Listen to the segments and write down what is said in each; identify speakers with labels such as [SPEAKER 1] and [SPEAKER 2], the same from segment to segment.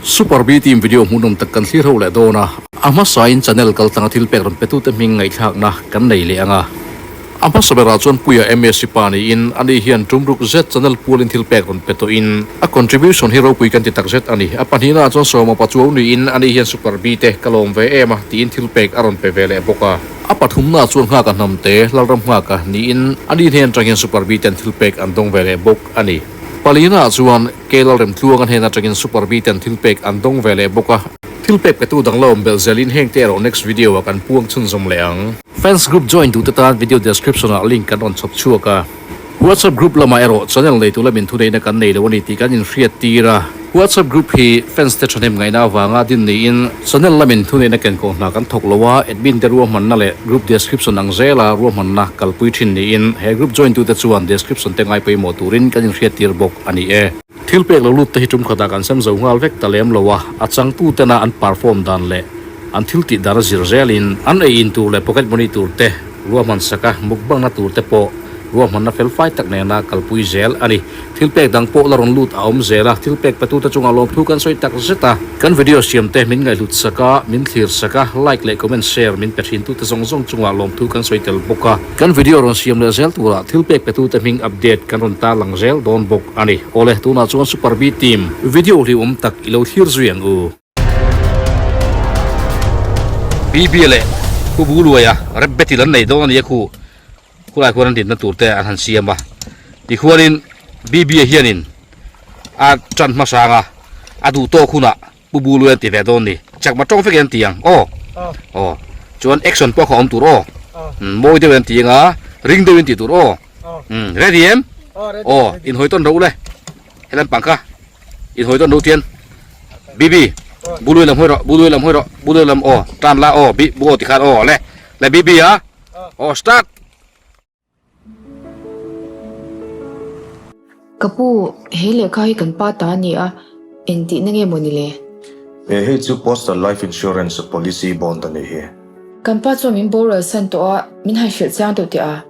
[SPEAKER 1] Super B team video hmuhnawm tak kan thlir ho leh dawn a, a hmasain channel kaltlanga thil pek rawn petute hming ngaihthlakna kan nei leh ang a. A hmasa berah chuan Puia MSc pa niin ani hian tumruk zet channel pualin thil pek rawn pe tawhin a contribution hi ropui kan ti tak zet a ni. A pahnihnaah chuan Sawma Pachuau niin ani hian Super B te ka lawm ve em a tiin thil pek a rawn pe ve leh bawk a. A pathumnaah chuan Nghaka Hnamte, Lalram Nghaka niin ani hnen atang hian Super B ten thil pek an dawng ve leh bawk a ni. Palinaah chuan K Lalremtluanga hnen atangin Super B ten thil pek an dawng ve leh bawk a. Thil pek petu dang la awm belh zelin hengte erawh next video ah kan puang chhunzawm leh ang. Fans group join duhte tan video description ah link kan rawn chhawp chhuak a. WhatsApp group lamah erawh channel neitu lamin thuneihna kan nei lo a ni tih kan inhriat tir a. WhatsApp group hi fans te thahnem ngaihna avanga din niin channel lamin thuneihna kenkawh hna kan thawk lo a, admin te ruahmanna leh group description ang zela ruahmanna kalpui thin niin he group join tute chuan description te ngai pawimawh turin kan inhriat tir bawk a ni e. Thil pek lo lut te hi tum khatah kan sem zo nghal vek ta lem lo a, a changtu tena an perform dan leh an thil tih dan a zir zelin an ei in tur leh pocket money tur te ruahman sak a, mukbangna tur te pawh ruahmanna fel fai tak nena kalpui zel a ni. Thil pek dang pawh la rawn lut a awm zel a, thil pek petute chungah lawmthu kan sawi tak zet a, kan video siam te min ngaihhlut sak a, min thlir sak a, like leh comment share min pe thin tute zawng zawng chungah lawmthu kan sawi tel bawk a. Kan video rawn siam leh zel turah thil pek petute hming update kan rawn tarlang zel dawn bawk a ni. Awle, tunah chuan Super B Team video hlimawm tak i lo thlir zui ang u. BB leh Pu Buluaia rep battle an nei dawn a ni a khu khulai khuan an dinna tur te an han siam a tikhuanin BB hianin a tan hmasang a a duh tawk hunah Pu Buluaia an ti ve dawn ni chakma tawng vek in an ti ang aw aw chuan action pawh kha awm tur aw mawi deuh in an ti ang a ring deuh in tih tur aw ready em aw inhawi tawn ro le helam pang kha. In hawi dawn lo tian Bibi Bului lam hawi rawh Bului lam hawi rawh Bului lam aw tan la aw bi bu aw tikhan aw le le Bibi a aw start.
[SPEAKER 2] Ka pu, he lehkha hi kan pa ta a ni a, engtihna nge maw ni le?
[SPEAKER 3] He hei chu Postal Life Insurance Policy Bond a nih hi.
[SPEAKER 2] Kan pa chuan min boral san tawh a, min han hrilh chiang deuh teh a.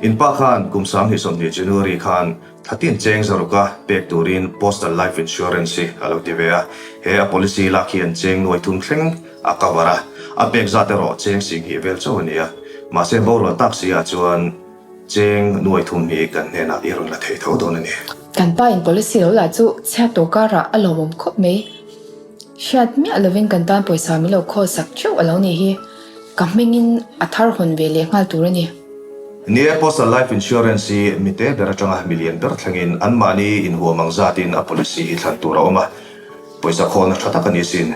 [SPEAKER 3] In pa khan kum 2020 January khan Thatin cheng zaruka pek turin Postal Life Insurance hi a lo ti ve a, he a policy lak hian cheng nuai thum thleng a cover a, a pek zat erawh cheng singhnih vel chauh a ni a, mahse borual tak si ah chuan cheng nuai thum hi kan hnenah i rawn la thei tho dawn a ni.
[SPEAKER 2] Kan pa in policy lo lah chu chhiat tawh karah a lawmawm khawp mai. Hriat miah lovin kan tan pawisa min lo khawl sak theuh a lo nih hi. Ka hmingin a thar hawn ve leh nghal tur a ni.
[SPEAKER 3] Ni e, Postal Life Insurance hi mi te ber atanga mi lian ber thlengin anmahni inhuam ang zatin a policy hi thlan tur a awm a, pawisa khawlna tha tak a ni sin.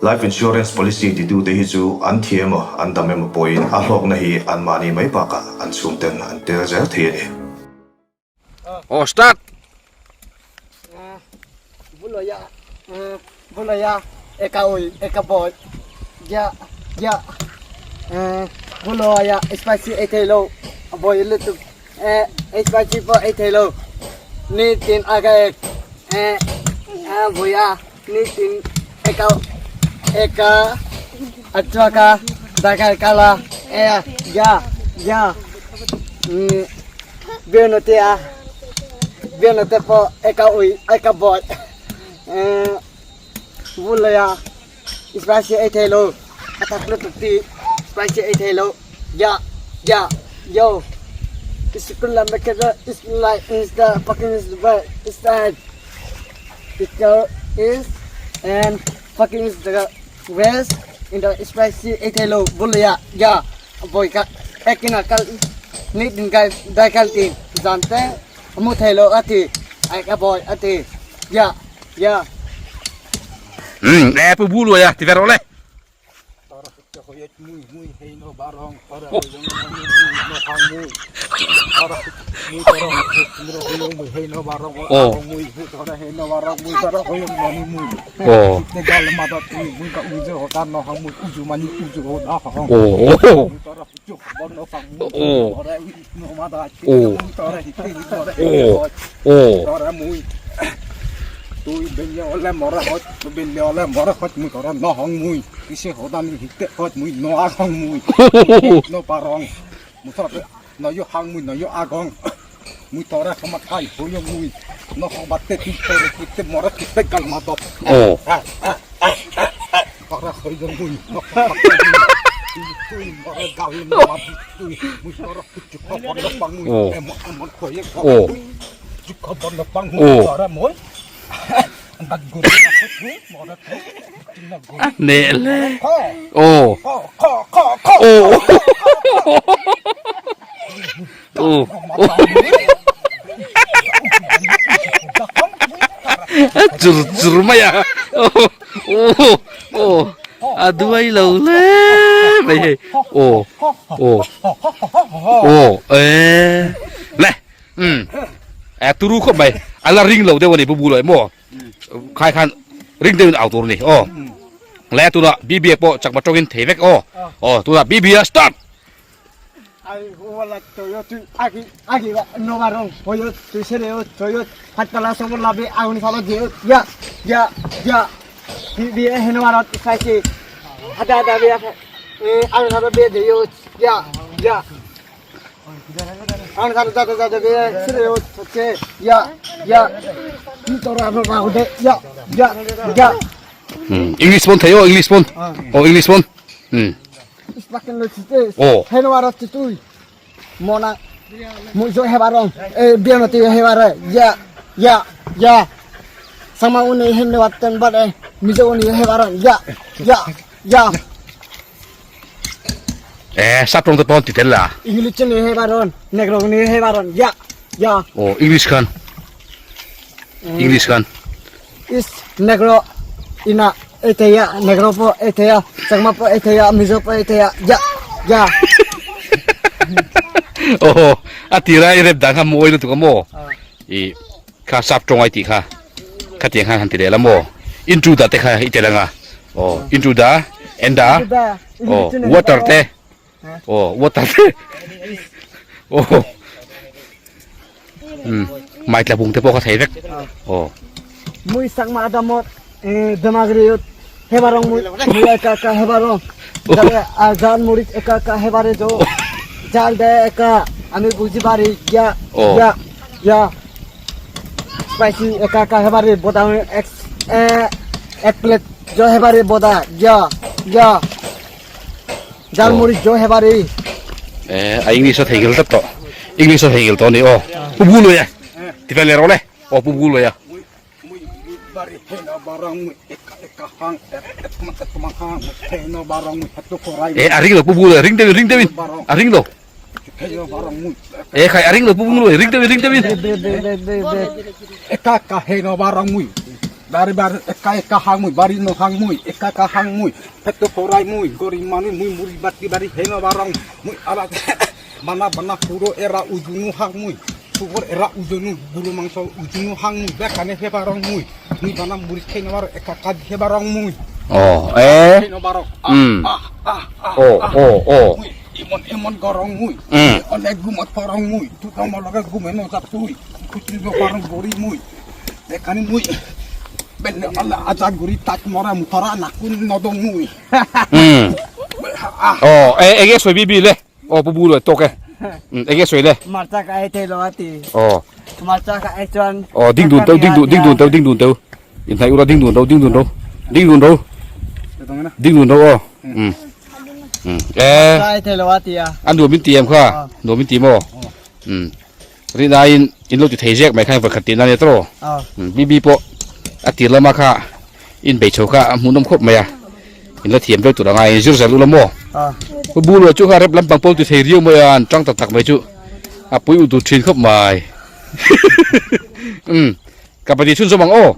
[SPEAKER 3] Life Insurance policy titute hi chu an thi emaw an dam emaw pawhin a hlawkna hi anmahni mai bakah an chhungten an tel zel thei a ni.
[SPEAKER 1] Aw start.
[SPEAKER 4] Buloya buloya eka oi eka boy ya ya buloya spicy ei thei lo boy lutuk spicy pawh ei thei lo nitin a ka ek buya nitin eka eka a chuak a dakai kala ya ya Bialnu te a bialnu te pawh eka ui eka bawih vul lei a spicy ei thei lo a thak lutuk ti spicy ei thei lo ya ya yo school lam ka is like is the fucking is the is that is and fucking is the west in the spicy ei thei lo vul lei a ya Bawi ka ekin a kal ni din kai dai kal ti zan te mu thei lo a ti ai ka bawi a ti ya ya.
[SPEAKER 1] E pu bu luai a ti ve rawh le. Aw. Aw. Aw. Aw. Neh le. Aw. Aw. Aw. Chur chur mai a. Aw. Aw. Aw. A duai lo hle mai hei. Aw. Aw. Aw. E. Le. Um. A turu khawp mai. A la ring lo deuh a ni pu bu lo emaw. Khai khan ring deuhin au tur a ni. Aw. Le tunah BBA pawh chakma tawngin thei vek aw. Aw tunah BBA start. English pawn thei aw English pawn aw English pawn um aw Eh, sap tawng te pawn ti tel la.
[SPEAKER 4] English ni he baron, negro ni he baron, ya, ya.
[SPEAKER 1] Oh, English khan. English khan.
[SPEAKER 4] Is negro ina etheya, negro po etheya, chakma po etheya, mizo po etheya, ya, ya.
[SPEAKER 1] Oh, a tira i rep dan kha mawi lutuk a maw? I kha sap tawng ai tih kha khatiang khan han ti leh la maw? Intruder te kha i tel anga. Oh, intruder, enda, oh, water te. Oh, water te. Oh. Um, mai tla bung te pawh kha thei vek. Oh.
[SPEAKER 4] Mui sak ma damot e damagri hebarong mui mui eka ka hebarong jale azan muri eka ka hebare jo jal de eka আমি বুঝি পারি ya ya ya spicy eka ka hebare boda এক এক plate jo hebare boda ya ya jal muri jo hebare
[SPEAKER 1] Eh, a English a theihngil tlat tawh. English a theihngil tawh a ni aw. Pu bu lui a. Ti vel leh rawh le. Aw pu bu lui a. Eh, a ring lo pu bu lui a. Ring deuhin, ring deuhin. A ring lo. Eh, khai a ring lo pu bu lui. Ring deuhin, ring deuhin.
[SPEAKER 5] Bari bari eka eka hang mui bari no hang mui eka eka hang mui pheto khorai mui gori mani mui muri bati bari heno barang mui ala mana bana puro era ujunu hang mui subor era ujunu guru mangso ujunu hang mui bekane he barang mui mui bana muri kheno bar eka ka he barang mui
[SPEAKER 1] Oh, eh.
[SPEAKER 5] kheno barang ah ah ah
[SPEAKER 1] Oh, oh, oh.
[SPEAKER 5] mui emon emon gorong mui onek gumot porong mui tuto mologe gume no japtui kutil barang gori mui এখানে মুই আজা গুৰি তাক মৰা মুখৰা নাকুন নদং মুই
[SPEAKER 1] 어 에 에게 소이 비비 le 어 부부 le toke ege soi le
[SPEAKER 4] marcha ka ai thei lo ati
[SPEAKER 1] 어
[SPEAKER 4] marcha ka ai chuan
[SPEAKER 1] 어 ding dun teu ding dun ding dun teu ding dun teu in thai ura ding dun teu ding dun teu ding dun teu ding dun teu o um um e
[SPEAKER 4] ka ai thei lo ati a
[SPEAKER 1] an nuam in ti em kha nuam in ti maw um Rinaiin in lo ti thei zek mai khan vawikhat tihna a nia tawh. Bibi pawh a tir lama kha in bei chho kha a hmuhnawm khawp mai a, in la thiam viau tur anga in zir zel ula maw? Pu Bu luah chu kha rep lampang pawh ti thei riau mai a, an tang tak tak mai chu a pui u tur thin khawp mai. Umm ka pahnih chhunzawm ang aw.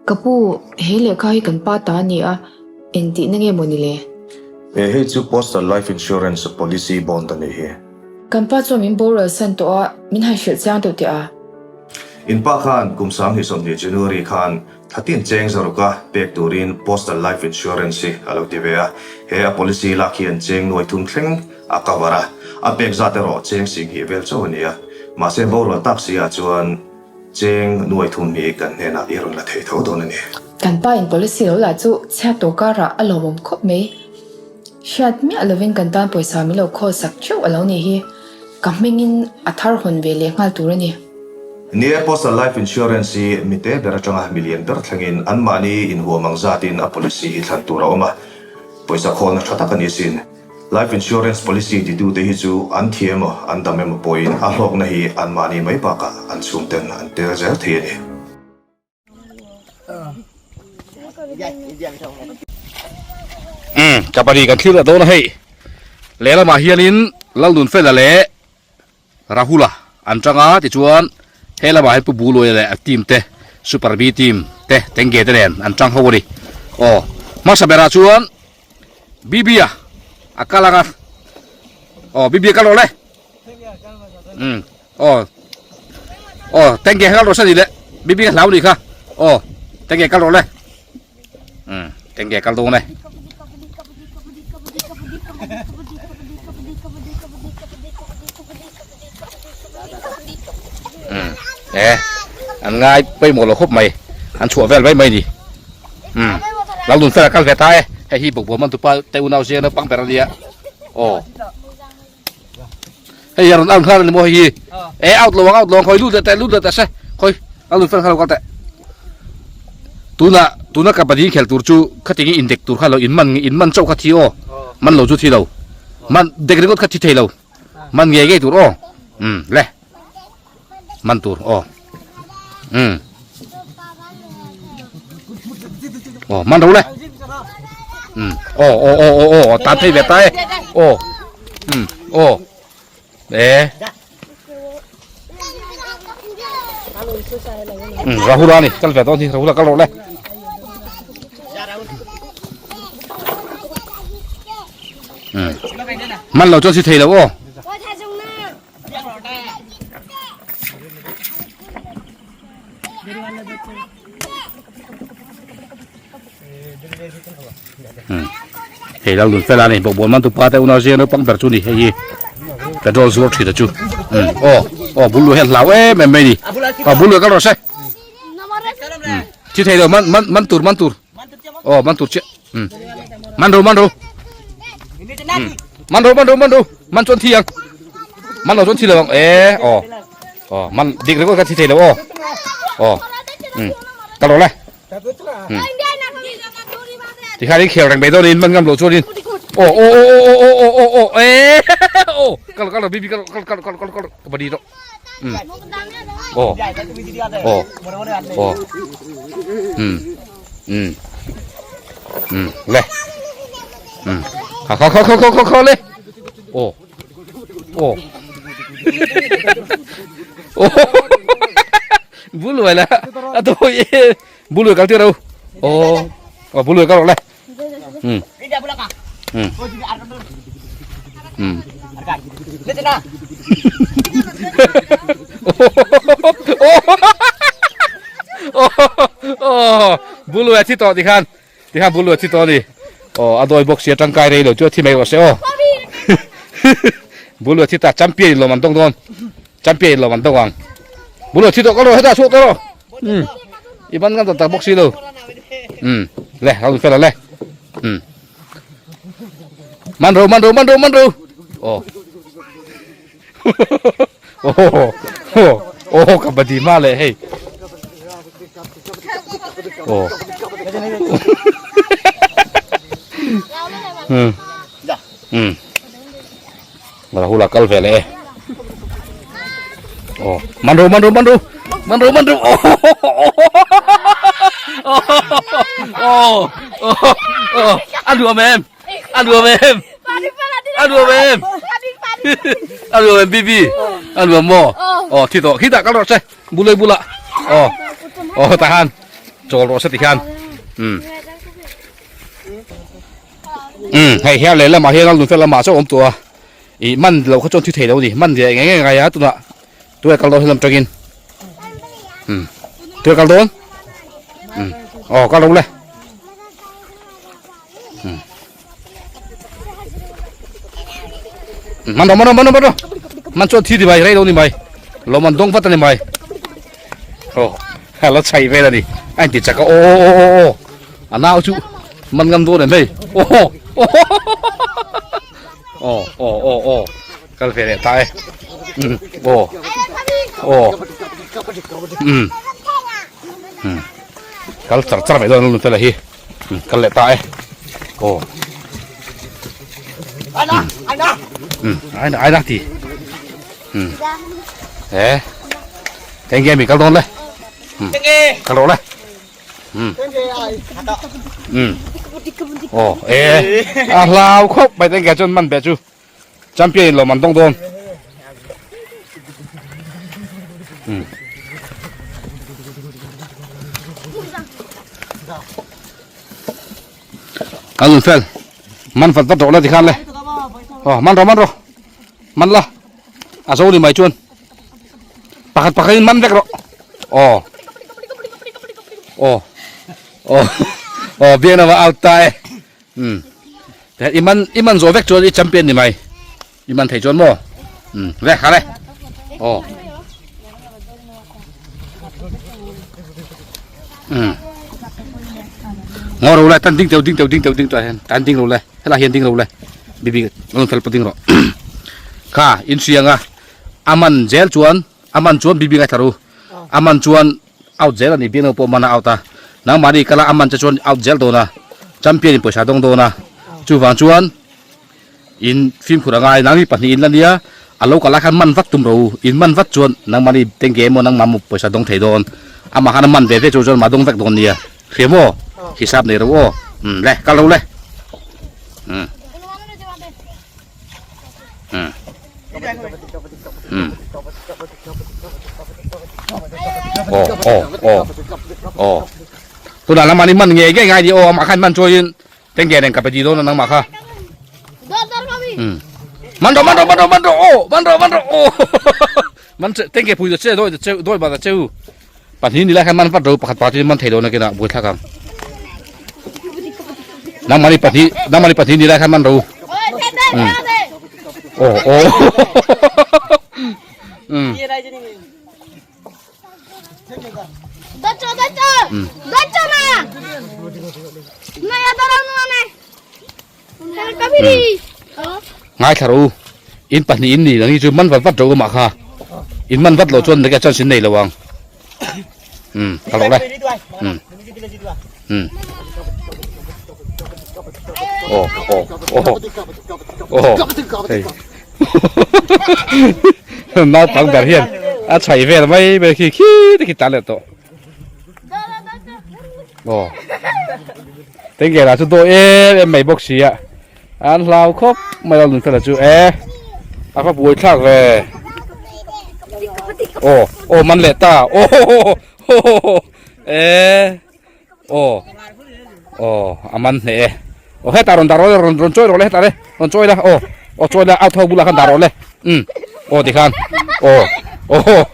[SPEAKER 2] Ka pu, he lehkha hi kan pa ta a ni a, engtihna nge maw ni le?
[SPEAKER 3] He hei chu Postal Life Insurance Policy Bond a nih hi.
[SPEAKER 2] Kan pa chuan min boral san tawh a, min han hrilh chiang deuh teh a.
[SPEAKER 3] In pa khan kum 2020 January khan thlatin cheng zaruka pek turin Postal Life Insurance hi a lo ti ve a, he a policy lak hian cheng nuai thum thleng a cover a, a pek zat erawh cheng singhnih vel chauh a ni a, mahse borual tak si ah chuan cheng nuai thum hi kan hnenah i rawn la thei tho dawn a ni.
[SPEAKER 2] Kan pa in policy lo lah chu chhiat tawh karah a lawmawm khawp mai. Hriat miah lovin kan tan pawisa min lo khawl sak theuh a lo nih hi. Ka hmingin a thar hawn ve leh nghal tur a ni.
[SPEAKER 3] Ni e, Postal Life Insurance hi mite ber atanga milian ber thlengin anmahni inhuam ang zatin a policy hi thlan tur a awm a, pawisa khawlna tha tak a ni asin. Life Insurance policy titute hi chu an thi emaw an dam emaw pawhin a hlawkna hi anmahni mai bakah an chhungten an tel zel thei a ni.
[SPEAKER 1] Umm kabaddi kan thlir leh dawn a hei lehlamah hianin Lalnunfela leh Rahula an tang a tichuan he lamah hian Pu Buluaia leh a team te Super B team te Tengge te nen an tang ho a ni aw hmasa berah chuan Bibia a kal ang a aw Bibia kal rawh le umm aw aw Tengge kal rawh se ni le Bibia hlau ni kha aw Tengge kal rawh le umm Tengge kal dawn e. Umm e an ngai pawimawh lo khawp mai an chhuah vel mai mai ni umm Lalnun fela kal ve ta e hei hi bawkbawn man tupa te unau zia naupang ber ania aw hei a rawn out nghal ani maw hei hi e out lo ang out lo ang khawi lut leh teh lut leh teh se khawi Lalnun fela kha lo kal teh tuna tuna kabaddi khel tur chu khatingi indek tur kha lo in man in man chauh kha thi aw man lo chu thi lo man dek ringawt kha thi thei lo. Man ngei ngei tur aw um le man tur aw um aw man ro le um aw aw aw aw aw tan thei ve ta e aw um aw e um Rahula ni kal ve dawn hi Rahula kal rawh le Man lo chuan si thei lo aw. Hei lal dun fela ni bawkbawn man tupa te unau zia naupang ber chu ni hei hi petrol zuar thin a chu aw aw bul lu hian hlau em em mai ni aw bul lu kal rawh se thi thei lo man man man tur man tur aw man tur chiah Man ro man ro. Man ro man ro man ro. Man chuan thi ang. Man lo chuan thi lo ang. E aw. Aw man dik ringawt kha thi thei lo aw. Aw. Um. Ka lo le. Um. Ti khan in khel reng mai dawn in man ngam lo chuan in. Aw aw aw aw aw aw aw aw e. Aw kal kal bibi kal kal kal kal kal kal kabaddi rawh. Um. Aw. Aw. Aw. Um. Um um le um kha kha kha kha kha kha le aw aw aw bul luai la a to ye bul luai kal tir ro aw aw bul luai kal rawh le um um um bulu a thi tawh tikhan tikhan bulu a thi tawh a ni aw a dawi bawk sia tangkai rei lo chu a thi mai rawh se aw bulu a thi ta champion in lawm an dawng dawn champion in lawm an dawng ang bulu a thi tawh ka rawh hetah chhuak tawh rawh um i ban ngam tak tak bawk si lo um le a rawn fel a le um man ro man ro man ro man ro aw oh oh kabaddi hma leh hei oh um um Rahula kal ve leh e oh man ro man ro man ro man ro man ro oh oh oh oh a nuam em a nuam em a nuam em a nuam em bibi a nuam maw aw thi tawh khitah kal rawh se bulei bulah aw aw tah khan chawl rawh se tikhian um um hei hian lehlamah hian a lunfel lamah chaw awm tawh a ih man lo kha chuan thi thei lo a ni man ve eng eng ngai a tunah tunah kal dawn helam tangin um tunah kal dawn um aw kal rawh le. Man rawh man rawh man rawh man rawh man chuan thi ni mai rei lo ni mai lawm an dawng vat a ni mai aw a la chhai vel a ni a inti chak a aw aw aw aw a nau chu man ngam dawn em hei aw aw. Aw aw aw aw kal ve leh ta e um aw aw um um kal char char mai dawn a nutela hi um kal leh ta e aw um aina aina ti um e eng nge mi kal dawn le um kal rawh le Aw e a hlau khawp mai te engkah chuan man beh chu champion in lawm an dawng dawn kan lun fel man vat vat rawh la tikhan le aw man rawh man rawh man la a zo ni mai chuan pakhat pakhat in man vek rawh aw aw aw aw biak na va out ta e um i man i man zawh vek chuan i champion ni mai i man thei chuan maw um ve kha le aw um ngaw ro le tan ding teu ding teu ding teu ding teu hian tan ding ro le helai hian ding ro le bibi lon fel pawh ding rawh kha in hriang a a man zel chuan a man chuan bibi ngaithla ru a man chuan out zel a ni biak pawh man a out a nangmahni kala a man che chuan out zel dawn a champion in pawisa dawng dawn a chuvang chuan in fimkhur a ngai nangni pahnih in la nia a lo kal ah khan man vat tum ro in man vat chuan nangmahni tengge emaw nangmah maw pawisa dawng thei dawn amah khan a man ve ve chu chuan mah dawng vek dawn nia hria maw hisap nei ro aw umm le kal ro le umm. Aw aw aw aw tunah nangmah nih man ngei ngei ngai ni aw amah khan man chuain tengge nen ka pe di dawn a nangmah kha man rawh man rawh man rawh man rawh aw man rawh man rawh aw man che tengge pui ta che dawi ta che dawi ba ta cheu pahnih ni lai khan man vat ro pakhat pakhat in man thei lo nakinah buaithlak ang nangmah nih pahnih nangmah nih pahnih ni lai khan man ro aw aw um Ngaithla rawh u, in pahnih in ni ang hi chu man vat vat rawh u mah kha, in man vat loh chuan nge chance in nei lo ang. Um, ka rawh le. Um. Um. Oh, oh, oh. Oh. Hei. Naupang ber hian a chhaih vel mai mai khi khi te khi tan leh tawh. Aw Tengge lah chu dawi em em mai bawk si a an hlau khawp mai a Lunfela chu e a va buai thlak ve aw aw man leh ta aw e aw aw a man hneh e aw hetah rawn dah rawh le rawn rawn chawi rawh le hetah le rawn chawi la aw aw chawi la out ho bulah khan dah rawh le um aw tikhan aw aw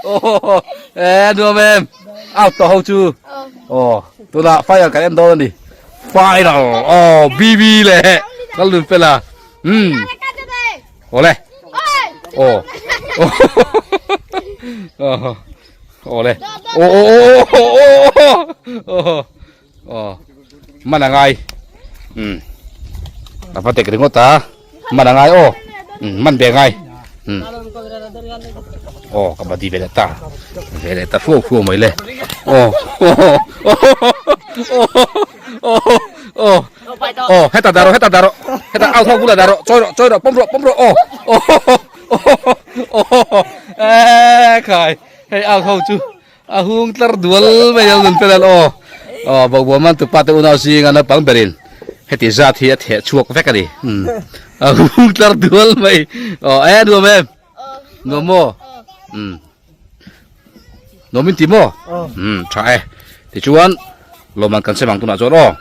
[SPEAKER 1] Aw e nuam em out tawh ho chu aw tunah final kan en dawn a ni final aw BB leh kal dun fela um awle aw aw awle aw aw aw aw aw man a ngai um a va tek ringawt a man a ngai aw um man ve a ngai um aw ka badi ve leh ta ve leh ta hruau hruau mai le aw aw aw aw aw heta dah rawh heta dah rawh heta out ho bulah dah rawh chawi rawh chawi rawh pawm rawh pawm rawh aw aw aw e khai hei out ho chu A hung tlar dual mai a nun fel aw. Aw Bawkbaw man tupa te unau zinga naupang berin heti zat hi a theh chhuak vek a ni. A hung tlar dual mai. Aw e nuam em? Nuam maw? Um. Nuam in ti maw? Um tha e. Tichuan lawmman kan sem ang tunah chuan aw.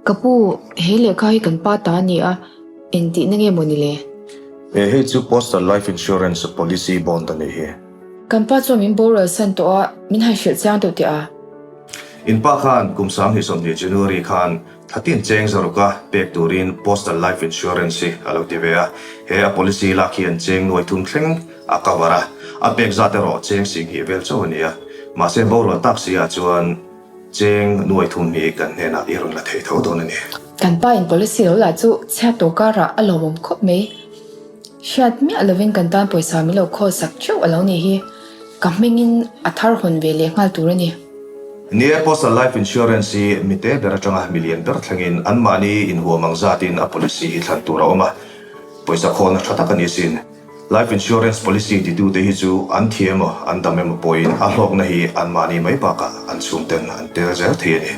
[SPEAKER 2] Ka pu, he lehkha hi kan pa ta a ni a, engtihna nge maw ni le?
[SPEAKER 3] He hei chu Postal Life Insurance Policy Bond a nih hi.
[SPEAKER 2] Kan pa chuan min boral san tawh a, min han hrilh chiang deuh teh a.
[SPEAKER 3] In pa khan kum 2020 January khan thlatin cheng zaruka pek turin Postal Life Insurance hi a lo ti ve a. He a policy lak hian cheng nuai thum thleng a cover a, a pek zat erawh cheng sing hnih vel chauh a ni a. Mahse borual tak si ah chuan Cheng nuai thum hi kan hnenah i rawn la thei tho dawn a ni.
[SPEAKER 2] Kan pa in policy lo lah chu chhiat tawh karah a lawmawm khawp mai. Hriat miah lovin kan tan pawisa min lo khawl sak theuh a lo nih hi. Ka hmingin a thar hawn ve leh nghal tur a ni.
[SPEAKER 3] Ni e, Postal Life Insurance hi mite ber atanga milian ber thlengin anmahni inhuam ang zatin a policy hi thlan tur a awm a, pawisa khawlna tha tak a ni sin. Life Insurance Policy titute hi chu an thi emaw an dam emaw pawhin a hlawkna hi anmahni mai bakah an chhungten an tel zel thei a ni.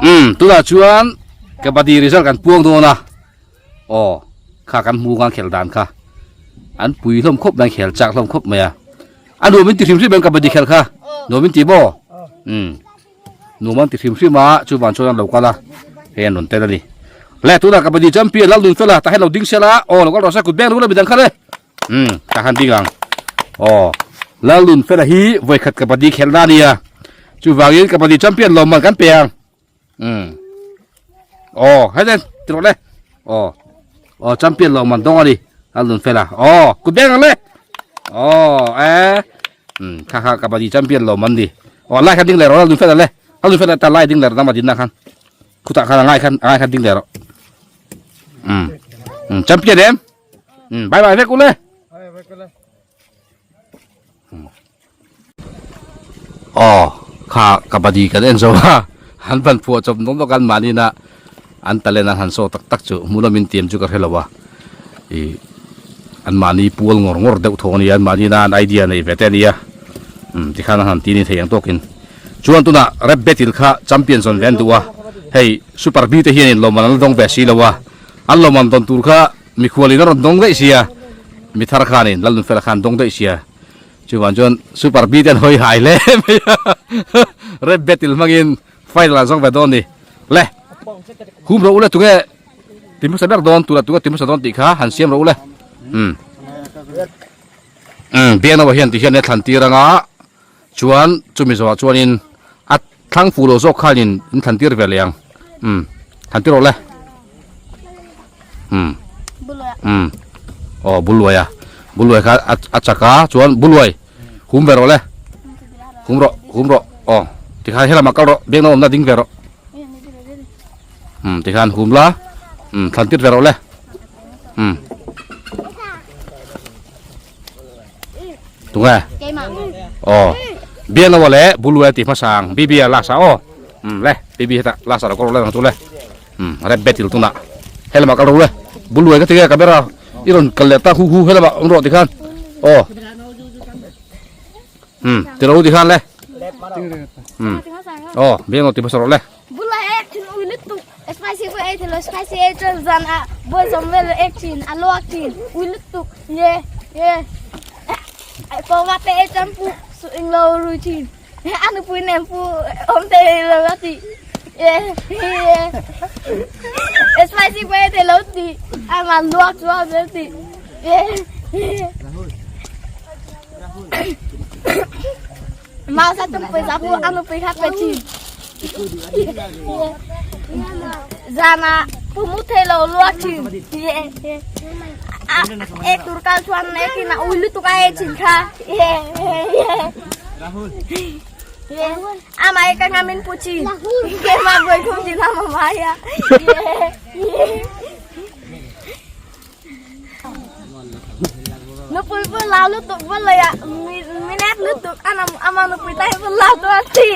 [SPEAKER 1] Umm tunah chuan kabaddi result kan puang dawn a aw kha kan hmu khan khel dan kha an pui hlawm khawp mai khel chak hlawm khawp mai a a nuam in ti hrim hrim em kabaddi khel kha nuam in ti maw umm nuam an ti hrim hrim a chuvan chuan an lo kal a hei an rawn tel a ni le tunah kabaddi champion lal nun fel a tah hian lo ding sela aw lo kal rawh se kut beng ru la midang kha le. Umm ka han ding ang. Aw Lalnun Fela hi vawikhat kabaddi khelh na ania. Chuvangin kabaddi champion lawmman kan pe ang. Umm. Aw hei nen ti rawh le. Aw aw champion lawmman dawng ani Lalnun Fela. Aw kut beng ang le. Aw e umm kha kha kabaddi champion lawmman ni. Aw lai khan ding leh rawh Lalnun Fela le. Lalnun Fela ta lai ding leh rawh nama dinna khan. Khutah khan a ngai khan a ngai khan ding leh rawh. Umm umm champion em. Ừ, bye bye vek ule. Aw, kha kabaddi kan en zo a, an van phuah chawp nawk nawk an mahni na an talent an han show tak tak chu hmuh lawmin tiam chu ka hre lo a, ih an mahni pual ngawr ngawr deuh tho a nia, an mahni na an idea nei ve te a nia, umm tikhan an han ti ni thei ang tawkin. Chuan tunah Rep Battle kha champion zawn ve an duh a, hei Super B te hianin lawmman an la dawng ve si lo a, an lawmman dawn tur kha Mikhualin a rawn dawng daih sia, mi thar khanin Lalnunfela khan dawng daih sia. Chuvang chuan Super B te an hawi hai hle mai a, Red Battle hmangin final an zawng ve dawn ni. Le, hum rawh u le tunge ti hmasa ber dawn, tunah tunge ti hmasa dawn tih kha han siam rawh u le. Umm. Umm, Biaknawa hian ti hian a thlan tir anga, chuan chumi zawhah chuanin a thlang fuh loh zawk khanin in thlan tir ve leh ang umm thlan tir rawh le umm umm aw buluai a buluai kha a chak a chuan buluai hum ve rawh le hum rawh hum rawh aw tikhan helamah kal rawh biakna awmna ding ve rawh umm tikhan hum la umm thlan tir ve rawh le umm. Tunge? Aw. Bian lo le bulue ti hmasang bibi a last ah aw. Um le bibi heta last ah lo kal ro le ang chu le. Um red betil tuna. Helama kal ro le. Bulue ka ti nge camera i rawn kal leh ta hu hu helama awm rawh ti khan. Aw. Um ti ro ti khan le. Um. Aw bian lo ti hmasa rawh le.
[SPEAKER 6] Bula ek thin ui lutuk spicy pawh ei thei lo spicy ei chuan zan ah bawi zawm vel ek thin a luak thin ui lutuk ye ye pawma te ei chuan pu su eng lo rui thin a nupui nen pu awm thei lo a ti ye ye spicy pawh ei thei lo ti a man luak chu a zel ti ye Mau sa tum pawisa pu a nupui kha pe thin. Zana pu mu thei lo lua thin. Ek tur kal chuan ek in a ui lutuk a e thin kha. Ama e ka ngamin pu thin. Ke ma boi thum thin ama ma ya. Nupui pawh lau lutuk pawh lei ah min ek lutuk a ama nupui ta hi pawh lau tu a thi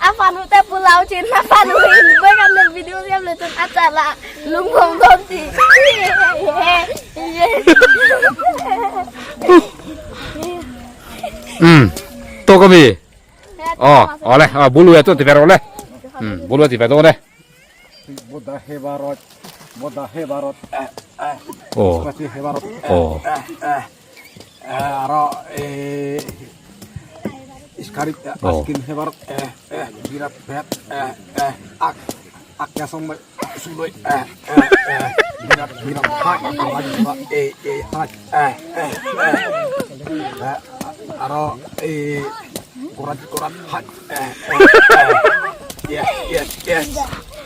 [SPEAKER 6] a fanu te pawh lau thin a fanu in vawi khat leh video siam leh chuan a chal ah lung phawng dawn ti
[SPEAKER 1] Um tawk ami aw aw le aw bulu e chuan ti ve rawh le um bulu a ti ve dawn e.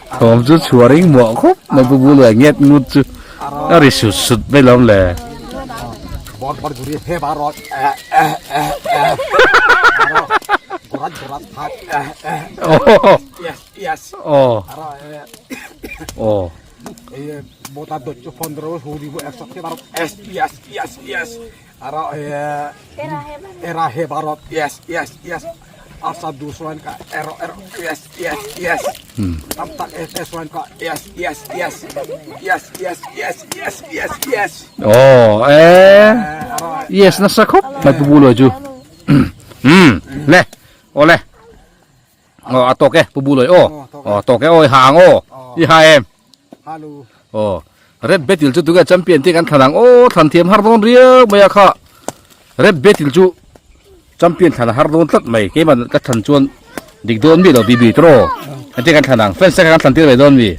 [SPEAKER 1] Thawm chu chhuah ring muah khawp mai pu bul leh nget ngut chu a ri sut sut mai lo le.
[SPEAKER 5] বর বর ঘুরিয়ে হে ভারত গোরাত গোরাত হাত yes yes
[SPEAKER 1] ও ও
[SPEAKER 5] এই বোতা দৈত্য 15 হুরিব 100 Bharat yes yes yes yes আর এরা হে Bharat yes yes yes Asa dusuan ka ero ero yes yes yes Tamtak es esuan ka yes yes yes yes yes yes yes yes yes
[SPEAKER 1] Oh eh yes na sa khop mai pu bu lo chu le ole o a tok e pu bu loi o o tok e oi hang o i ha em
[SPEAKER 5] Hello
[SPEAKER 1] o red betil chu tuga champion te kan thlanang o thlan thiam har dawn riau mai a kha red betil chu champion thlan har dawn tlat mai keimah ka thlan chuan dik dawn mi lo bibi tawh ate kan thlan ang fans te kha kan thlan tir ve dawn mi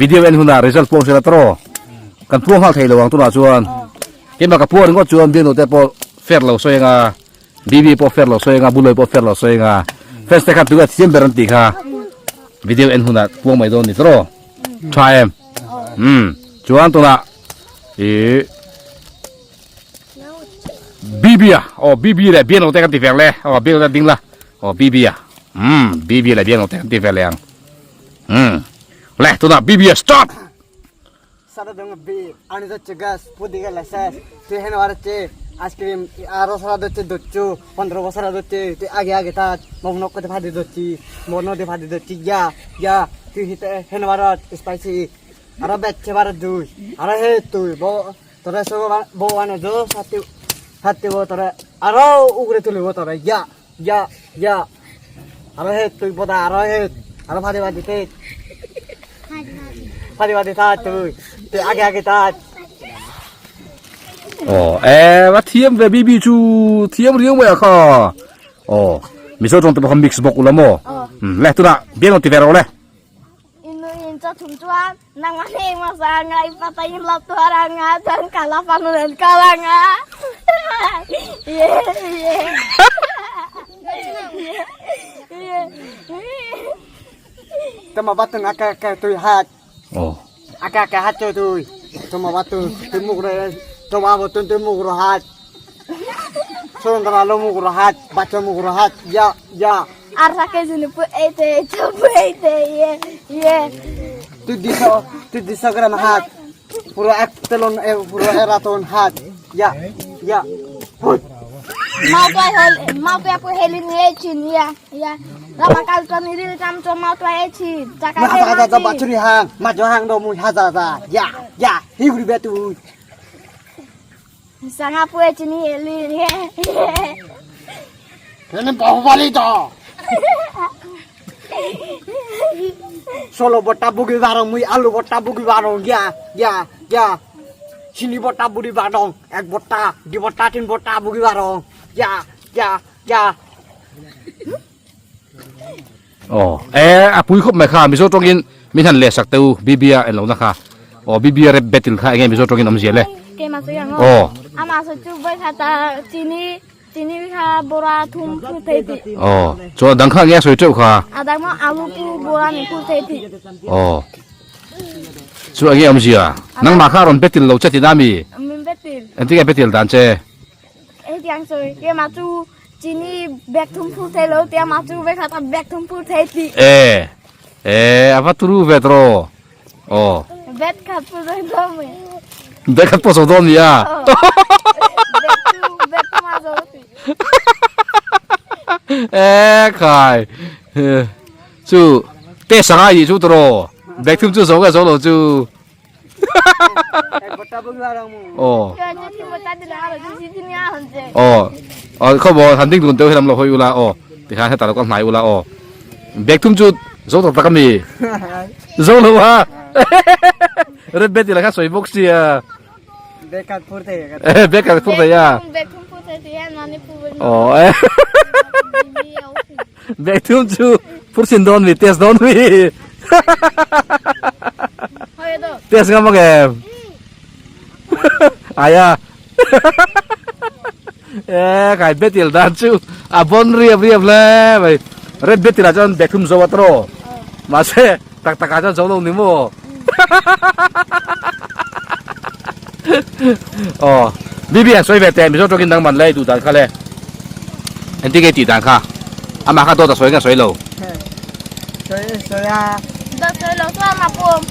[SPEAKER 1] video en hunah result pawh hriat a tawh kan puang nghal thei lo ang tunah chuan keimah ka puang ringawt chuan bialnu te pawh fair lo sawi anga bibi pawh fair lo sawi anga bulawih pawh fair lo sawi anga fans te khan tunge thiam ber an tih kha video en hunah puang mai dawn ni tawh tha em umm chuan tunah ih. BB a aw BB leh biang lo te kan ti ve le aw biang lo te ding la aw BB a umm BB leh biang lo te kan ti ve le ang umm le tuna BB a start
[SPEAKER 4] সারা B আনি যাচ্ছে গাছ পুদি গেলে শেষ তুই হেন আর হচ্ছে আইসক্রিম আরো সারা ধরছে ধরছো 15 বছর ধরছে তুই আগে আগে তা মগ্ন করতে ফাঁদি ধরছি মগ্ন ফাঁদি ধরছি ইয়া ইয়া তুই হেন ভারত স্পাইসি আরো বেচছে ভারত দুই আরো হে তুই তোরা সব বউ আনে জো সাথে হাতে বউ তোরা আরো উপরে তুলিব তোরা ইয়া ইয়া ইয়া আরো হে তুই বোধা আরো হে আরো ফাঁদি ফাঁদি তে ফাঁদি ফাঁদি থাক তুই তুই আগে আগে থাক
[SPEAKER 1] Ồ, e va thiam ve bibi chu thiam riau mai a kha. Ồ, mizo tawng te pawh kha mix bawk ula maw? Le tunah biang lo ti ve rawh le.
[SPEAKER 6] Inu in chaw thum chuan nangmah hi engmah sa anga i pata in lo tuar anga chuan kala panu nen kal anga ye ye ye
[SPEAKER 4] তোমার বাতুন আকা আকা তুই হাত
[SPEAKER 1] ও
[SPEAKER 4] আকা আকা হাত তুই তোমার বাতুন তুই মুখ তোমার বাতুন তুই মুখ হাত সুন্দর আলো মুখ হাত বাচ্চা মুখ হাত ইয়া ইয়া
[SPEAKER 6] আর থাকে juni pu ete chu pu ete ye ye
[SPEAKER 4] তুই দিছ তুই দিছ গ্রাম হাত পুরো এক তেলন পুরো এরাতন হাত ইয়া ইয়া
[SPEAKER 6] mau tuai hol mau tuai pu helin ye chin ya ya rama kal to ni ril kam to mau tuai chi chaka
[SPEAKER 4] মা হাজা হাজা বাছুরি হাং মাঝ হাং দো মুই হাজা হাজা ইয়া ইয়া হি ঘুরিবে তুই
[SPEAKER 6] sanga pu e chini helin ye
[SPEAKER 4] এনে বাহুবালি তো 16 বট্টা বুগি বারং মুই আলু বট্টা বুগি বারং গিয়া গিয়া গিয়া চিনি বট্টা বুড়ি বারং এক বট্টা দুই বট্টা তিন বট্টা বুগি বারং গিয়া গিয়া গিয়া
[SPEAKER 1] Aw e a pui khawp mai kha Mizo tawngin min han leh sak teu Bibia en lohna kha aw Bibia rep battle kha enge Mizo tawngin awmzia le
[SPEAKER 6] Keimah chu yang
[SPEAKER 1] aw
[SPEAKER 6] ama saw chu vawikhat a chini chini kha bora thum phur thei tih
[SPEAKER 1] aw chuan a dang kha enge a sawi teuh kha
[SPEAKER 6] a dang maw alu pu bora ni phur thei tih
[SPEAKER 1] aw chu enge awmzia nangmah kha a rawn battle lo che tina mi
[SPEAKER 6] min battle
[SPEAKER 1] engtin nge battle dan che
[SPEAKER 6] hetiang sawi keimah chu chini bag thum phur thei lo tia mah chu vawikhat a bag thum phur thei tih
[SPEAKER 1] e e a va turu ve tawh aw
[SPEAKER 6] Bag khat pawh zo dawn mai.
[SPEAKER 1] Bag khat pawh zo dawn nia.
[SPEAKER 6] Bag chu bag chu ma zo ti.
[SPEAKER 1] E khai chu test anga i chu tawh bag thum chu zo nge zo lo chu. Aw. Aw aw khaw maw han ding dun teuh hian an lo hawi ula aw tikhan hetah lo ka hnai ula aw bag thum chu zo tak tak ami zo lo a red bag tih lah kha sawi bawk sia
[SPEAKER 4] bag khat phur thei
[SPEAKER 1] bag khat phur thei a aw bag thum chu phur chin dawn mi test dawn mi test ngam ang em Aia e kai betil dan chu a bon riap riap hle mai red betil ah chuan bag thum zo a tawh mahse tak tak ah chuan zo lo ni maw aw Bibi an sawi ve teh Mizo tawngin nangman la i duh dan kha le. Engtin nge i tih dan kha? Amah kha dawt a sawi nge a sawi lo?
[SPEAKER 4] Sawi sawi a.
[SPEAKER 6] Dawt sawi lo chuan amah pawh awm.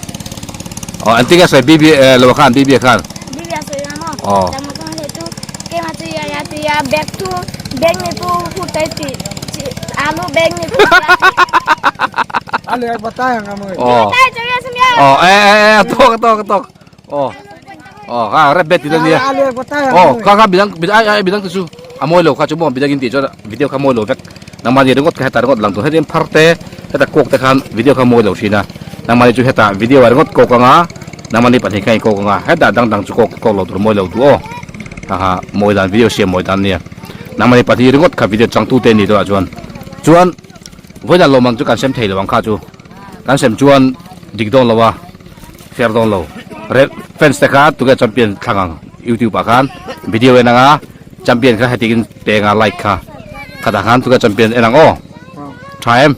[SPEAKER 1] Aw engtin nge a sawi Bibi eh lo khan Bibi khan?
[SPEAKER 6] Bibi a sawi a maw?
[SPEAKER 1] Aw.
[SPEAKER 6] Nangmah chuan hei chu keimah chu ia ia ti a bag chu bag ni chu hu tai ti chi alu bag ni chu
[SPEAKER 5] A le batai ang amoi.
[SPEAKER 1] Aw.
[SPEAKER 6] Tai chu ia samia.
[SPEAKER 1] Aw eh eh eh a tawk a tawk a tawk. Aw. Aw kha rep bet ti la nia. Aw kha kha midang ai ai midang te chu a mawi lo kha chu maw midang in tih chuan video kha mawi lo vek. Nangmahni ringawt kha heta ringawt lang tur hetiang phar te heta kawk te khan video kha mawi lo thin a. Nangmahni chu heta video ah ringawt kawk anga nangmahni pahnih kha in kawk anga heta dang dang chu kawk kawk lo tur mawi lo duh aw. Kha kha mawi dan video siam mawi dan ania. Nangmahni pahnih ringawt kha video changtu te ni tawh ah chuan chuan vawiin ah lawmman chu kan sem thei lo ang kha chu. Kan sem chuan dik dawn lo a, fair dawn lo. Red fans te kha tunge champion thlang ang youtube ah khan video en anga champion kha heti in pe anga like kha khatah khan tunge champion en ang aw. Tha em?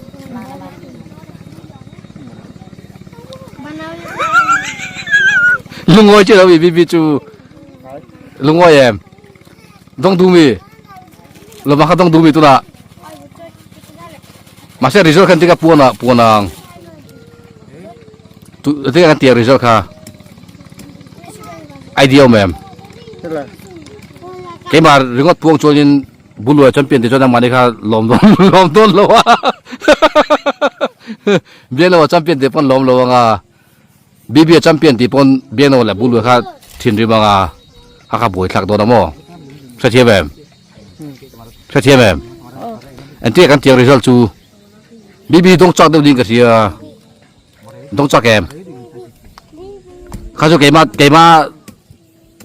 [SPEAKER 1] Lungawi chi lo mi bibi chu lungawi em? Dawng du mi? Lawma kha dawng du mi tunah. Mahse result khan tika puan ah puan ang tu tika kan tiang result kha idea awm em keimah ringawt puang chuanin buluai champion ti chuan amahni kha lawm dawn lawm dawn lo a bianglo champion tih pawn lawm lo anga BB champion tih pawn bianglo leh buluai kha thinrim anga a kha buaithlak dawn a maw hrethiam em. Hrethiam em? Entir kan tiang result chu BB dawng chak deuh ding ka hria. Dawng chak em? Kha chu keima keima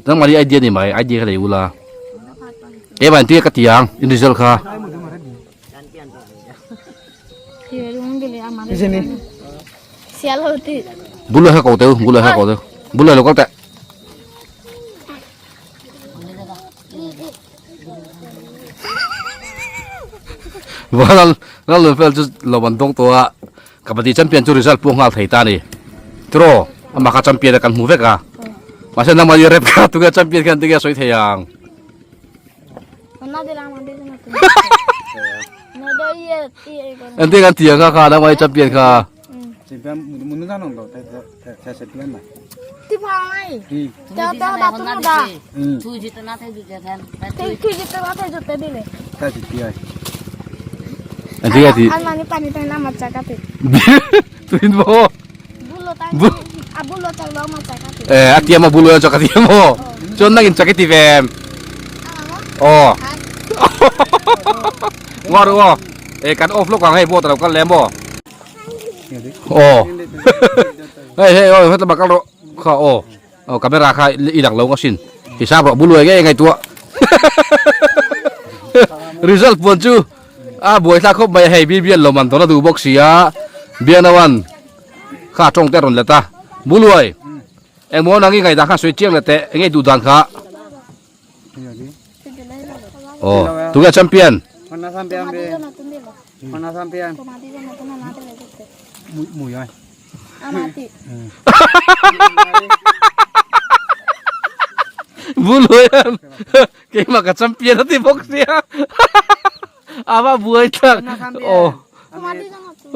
[SPEAKER 1] nangmahni idea ni mai idea kha nei ula. Keima entir ka tiang in result kha. Bulai kha ko teu bulai kha ko teu bulai lo kal teh. Ral ral fel chu lo an dawng tawh a kabaddi champion chu result pawh nghal thei ta a ni tiraw amah kha champion a kan hmu vek a mahse nangmah hi rep kha tunge champion khan tinge a sawi thei ang engtin an ti ang kha kha nangmah hi champion kha. A tiam a bulu chak a tiam aw chuan nangin chak i ti ve em aw ngaw ru aw e kan off lawk ang hei boat a lo kal leh maw. Aw hei hei aw heta bakal rawh kha aw aw camera kha i lang lo nga sin hisap rawh buluai ngei ngaihtuah result puan chu a buai thlak khawp mai a hei bibian lawm an tawn a duh bawk si a bianawan kha tawng te a rawn let a buluai engmaw nang i ngaihdan kha sawi chiang leh teh enge i duh dan kha. Oh, tu ke champion.
[SPEAKER 4] Mana champion be? Mana champion?
[SPEAKER 5] Mui mui ai.
[SPEAKER 6] Amati.
[SPEAKER 1] Buluan. Keimah ka champion ati bawk sia. Ama buai tak. Oh.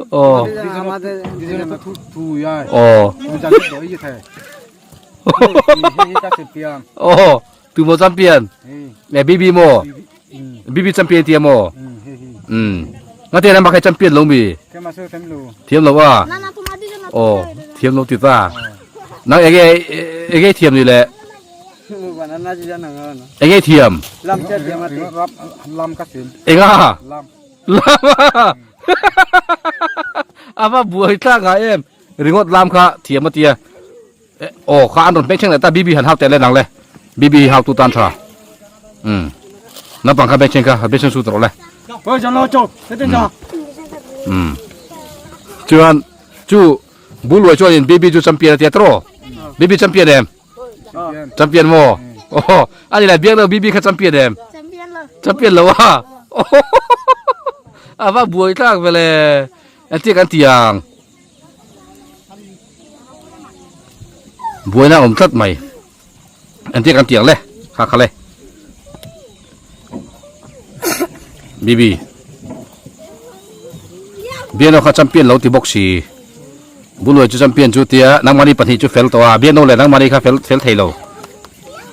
[SPEAKER 1] Oh. Oh. Oh, tu mo champion. Nè BB mo. BB champion tia mo. Ừ. Nga te ram ba khai champion lo mi. Thiam lo a. Oh, thiam lo ti ta. Nang ege ege thiam ni le. Enge thiam.
[SPEAKER 4] Lam che thiam ati.
[SPEAKER 5] Lam ka sim.
[SPEAKER 1] Enga.
[SPEAKER 5] Lam.
[SPEAKER 1] Lam. Ava buai tla nga em. Ringawt lam kha thiam a tia. Aw kha an rawn hmeh thleng leh ta BB han hau teh le nang le. BB hi hau tu tan tha. Um. Naupang kha bengchheng kha bengchheng su ta rawh le. Um. Chuan chu Buluai chuan in BB chu champion a tia tawh. BB champion em? Champion maw? Aw ani lai biak lo BB kha champion em?
[SPEAKER 6] Champion lo.
[SPEAKER 1] Champion lo a. Ava buai tlak vele. Entir kan ti ang. Buaina awm tlat mai. Entir kan ti ang le. Kha kha le. Bibi. Biano kha champion lo ti bawk si. Buluai chu champion chu tia nangmahni pahnih chu fel tawh a, Biano leh nangmahni kha fel fel thei lo.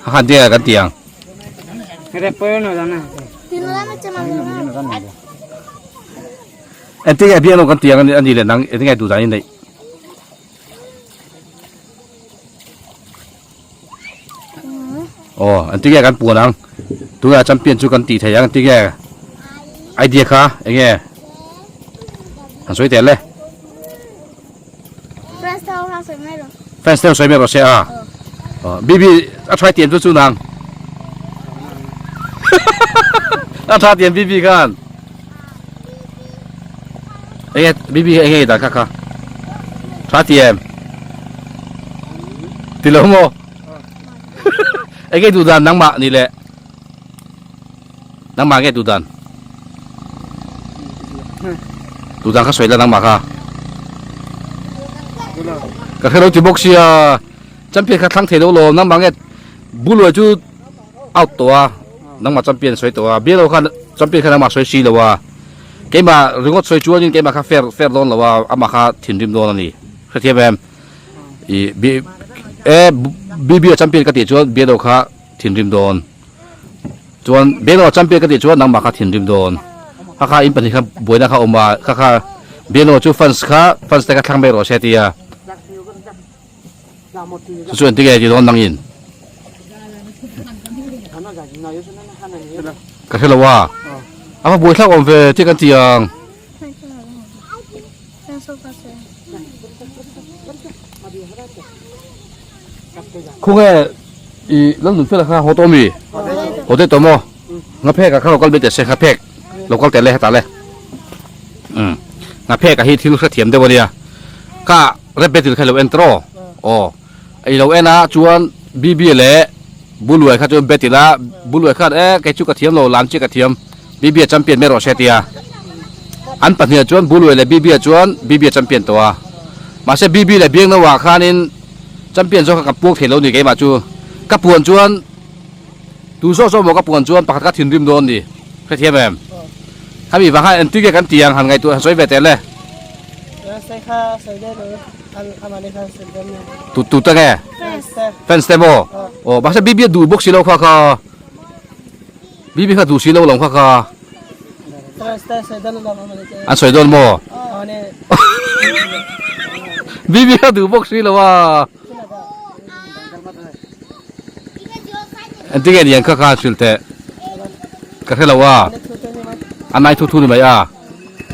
[SPEAKER 1] A khan tia kan ti ang. Engtin nge Biano kan ti ang a ni leh nang engtin nge duhdan i neih. Aw engtin nge kan puan ang tunah champion chu kan tih thei ang engtin nge idea kha eng nge han sawi tel le fans te ho sawi mai rawh se a bibi a try tiam chu chu nang a tha tiam bibi khan eng nge bibi eng nge dan kha kha tha tiam ti lo maw eng nge duh dan nangmah ni le nangmah nge duh dan duh dan kha sawi la nangmah kha ka hre lo ti bawk sia champion kha thlang thei lo lawm nangmah nge buluai chu out tawh a nangmah champion sawi tawh a bialo khan champion kha nangmah sawi si lo a keimah ringawt sawi chuanin keimah kha fair fair dawn lo a amah kha thinrim dawn a ni hrethiam em ih b e bb a champion ka tih chuan bialo kha thinrim dawn chuan bialo a champion ka tih chuan nangmah kha thinrim dawn kha kha in pahnih kha buaina kha awm a kha kha bialo chu fans kha fans te kha thlang mai rawh se tia. Chu chuan tinge ti dawn nangin? Ka hre lo a. A va buai thlak awm ve tih kan ti ang. Khawnge i Lalnunfela kha haw tawh mi? Haw daih tawh maw? Ngaphek ah kha lo kal mai teh se ngaphek lo kal teh le hetah le. Umm ngaphek ah hi thil hrethiam deuh a nia. Ka Rep battle kha i lo en tawh aw. I lo en a chuan BB leh Buluai kha chuan battle a Buluai khan e kei chu ka thiam lo lam chiah ka thiam BB a champion mai rawh se tia. An pahnih ah chuan Buluai leh BB ah chuan BB a champion tawh a. Mahse BB leh Biangnoa khanin champion zawk kha ka puak thei lo ni keimah chu. Ka puan chuan Tu zawk zawk maw ka puan chuan pakhat kha thinrim dawn ni hrethiam em? Khami vang khan engtin nge kan ti ang han ngaihtuah han sawi ve teh le. Tu tu te nge? Fans te maw? Aw mahse BB a duh bawk si lo kha kha. BB kha duh si lo lo kha kha. An sawi dawn maw? BB kha duh bawk si lo a. Engtin nge niang kha kha hrilh teh ka hre lo a a nai thu thu ni mai a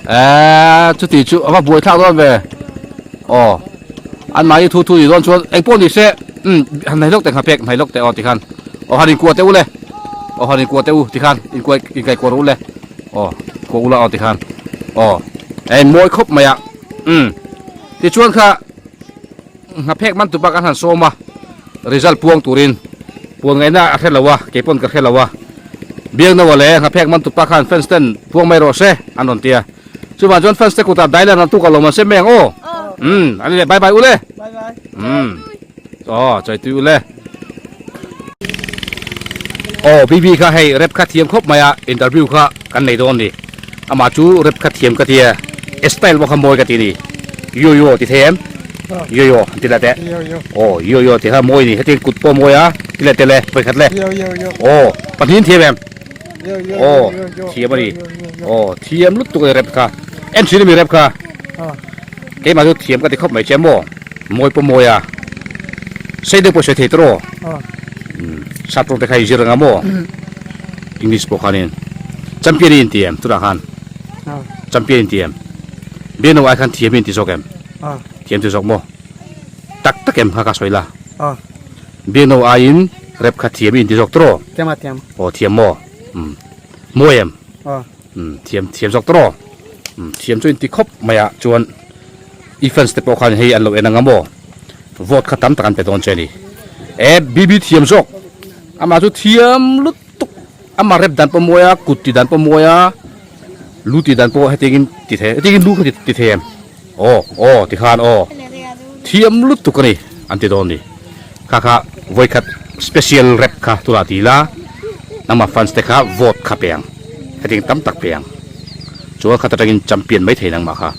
[SPEAKER 1] eee chuti chu a va buai thlak dawn ve aw an mahni thu thu ni dawn chuan engpawh ni se umm han hnaih lawk teh nghapek hnaih lawk teh aw tikhan aw han inkuah teh u le aw han inkuah teh u tikhan inkuah inkaihkuah rawh u le aw kuah ula aw tikhan aw a inmawi khawp mai a umm tichuan kha. Hnaphek man tupa kan han sawm a, result puang turin puan ngaihna a hre lo a, kei pawn ka hre lo a. Biaknaua leh hnaphek man tupa khan fans ten puang mai rawh se an rawn ti a. Chuvang chuan fans te kutah dailan rawn tuk a lawm an se mai ang aw. Umm ani le bye bye u le. Umm aw chaitui u le. Aw BB kha hei rep kha thiam khawp mai a interview kha kan nei dawn ni. Amah chu rep kha thiam ka ti e, e style pawh kha mawi ka ti ni. Yo yo ti thei em? Yo yo an ti la teh. Aw yo yo ti kha mawi ni hetiang kut pawh mawi a ti leh tel e vawikhat le. Aw pahnih in thiam em? Aw thiam a ni. Aw thiam lutuk a ni rep kha. En thin a mi rep kha. Keimah chu thiam ka ti khawp mai che maw? Mawi pawh mawi a. Sei deuh pawh sawi thei tawh aw. Sap tawng te kha i zir anga maw? English pawh khanin champion i inti em tunah khan? Champion inti em? Biano ai khan thiam i inti zawk em? Thiam ti zawk maw? Tak tak em kha ka sawi la. Biano aiin rep kha thiam i inti zawk tawh aw? Aw thiam maw? Mawi em? Thiam thiam zawk tawh aw? Thiam chu inti khawp mai a chuan i fans te pawh khan hei an lo en anga maw vote kha tam tak an pe dawn che a ni e BB thiam zawk amah chu thiam lutuk amah rep dan pawh mawi a kut tih dan pawh mawi a lu tih dan pawh hetiangin ti thei hetiangin lu kha ti thei em aw aw ti khan aw thiam lutuk a ni an ti dawn a ni kha kha vawikhat special rep kha tunah ti ila nangmah fans te kha vote kha pe ang. Hetiang tam tak pe ang. Chuan khat atangin champion mai thei nangmah kha.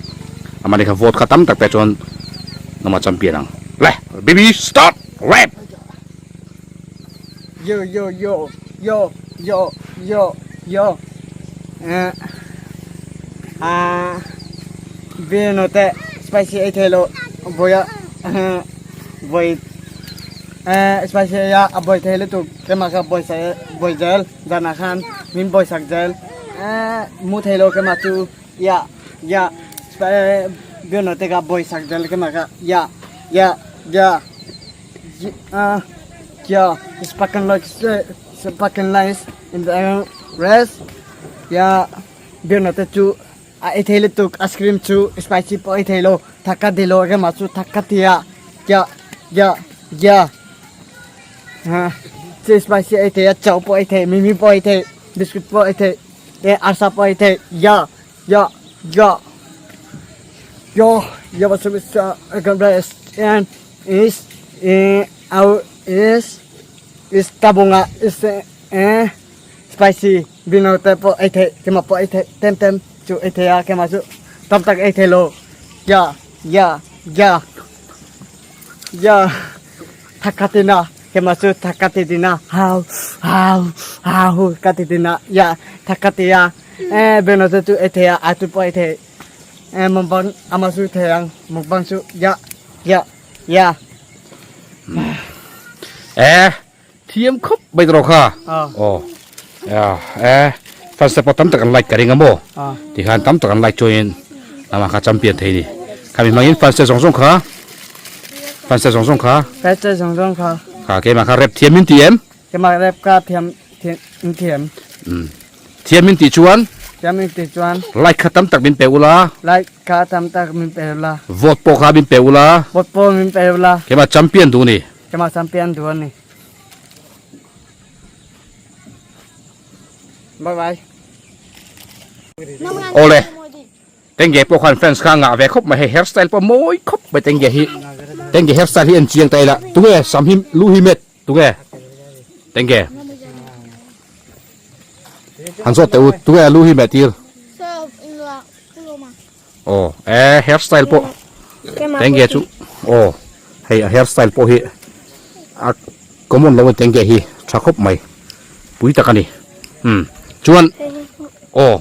[SPEAKER 1] Amah ni kha vote kha tam tak pe chuan nangmah champion ang. Le, BB start rap!
[SPEAKER 4] Yo yo yo yo yo yo yo eh ah bino te spicy ei thei lo boya boy eh spicy ya a boy thei lutuk kema kha boy sa boy zel zana khan min boy sak zel eh mu thei lo kema chu ya ya bino te ka boy sak zel kema kha ya ya ya uh, yeah, it's fucking like it's fucking nice in the rest. Yeah, beer na te chu a ei thei lutuk ice cream chu spicy pawh ei thei lo thakka dilo rema chu thakka tia ya ya ya ha chi spicy ei thei a chow pawh ei thei mimi pawh ei thei biscuit pawh ei thei e arsa pawh ei thei ya ya ya ya ya what's up it's uh, and is eh our is is tabunga is eh spicy bino te pawh ei theih kema pawh ei theih tem tem chu ei thei a kema chu tam tak ei thei lo ya ya ya ya thakkatina kema chu thakati dina hau hau hau kati dina ya thakkatia eh bino te chu ei thei a atu pawh ei thei eh mukbang ama chu thei ang mukbang chu ya ya ya
[SPEAKER 1] Eh thiam khawp mai tawh kha aw eh first step tam tak an like ka ring a maw tikhan tam tak an like chuanin amah kha champion thei ni khami hmangin first step zawng zawng kha first step zawng zawng kha
[SPEAKER 4] first step zawng zawng kha
[SPEAKER 1] kha keimah kha rep thiam min ti em
[SPEAKER 4] keimah rep kha thiam thiam thiam
[SPEAKER 1] thiam min tih chuan
[SPEAKER 4] thiam min tih chuan
[SPEAKER 1] like kha tam tak min pe ula
[SPEAKER 4] like kha tam tak min pe ula
[SPEAKER 1] vote pawh kha min pe ula
[SPEAKER 4] vote pawh min pe ula
[SPEAKER 1] keimah champion duh ni
[SPEAKER 4] keimah champion duh ani bye bye
[SPEAKER 1] Awle Tengge pawh khan fans kha ngah ve khawp mai hei hairstyle pawh mawi khawp mai Tengge hi Tengge hairstyle hi en chiang ta ila tunge sam hi lu hi met Tunge? Tengge? Han zawt teh u, tunge a lu hi meh tir? Aw, e hairstyle pawh tengge chu aw hei a hairstyle pawh hi a common lo a tengge hi tha khawp mai pui tak a ni umm chuan aw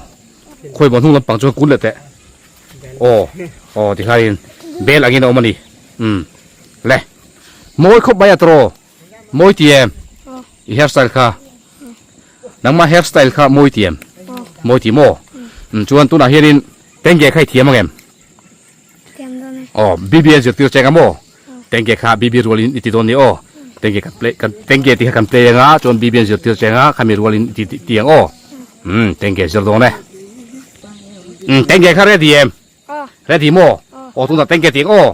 [SPEAKER 1] khawi maw hnung lampang chuan kun leh teh aw aw tikhain bel angin a awm a ni umm le. Mawi khawp mai a tawraw? Mawi ti em? I hairstyle kha? Nangmah hairstyle kha mawi ti em? Mawi ti maw? Chuan tunah hianin tengge kha i thiam ang em? Aw, BB an zirtir cheng a maw? Tengge kha BB rualin i ti dawn ni aw. Tengge kan play, kan tengge tih kha kan play anga chuan BB an zirtir cheng a, khami rualin i ti ti ang aw. Umm, tengge zir dawn e. Umm, tengge kha ready em? Ready maw? Aw, tunah tengge ti ang aw.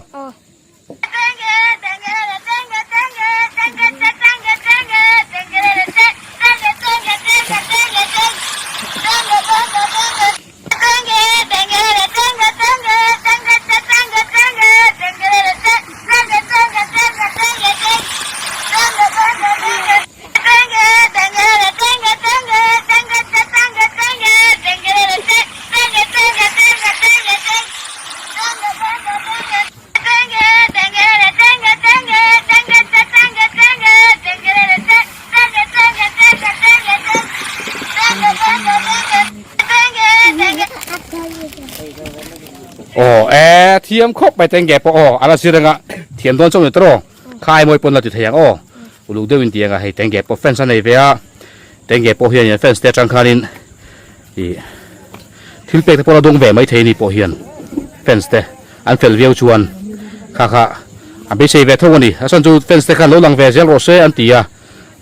[SPEAKER 1] Aw e thiam khawp mai tengge pawh aw a la zir anga thiam dawn chauh ni tawh khai mawi pawn la ti thei ang aw uluk deuhin ti anga hei tengge pawh fans a nei ve a tengge pawh hian fans te atang khanin ih thil pek te pawh la dawng ve mai thei ni pawh hian fans te an fel viau chuan kha kha a beisei ve tho a ni a chhan chu fans te khan lo lang ve zel rawh se an ti a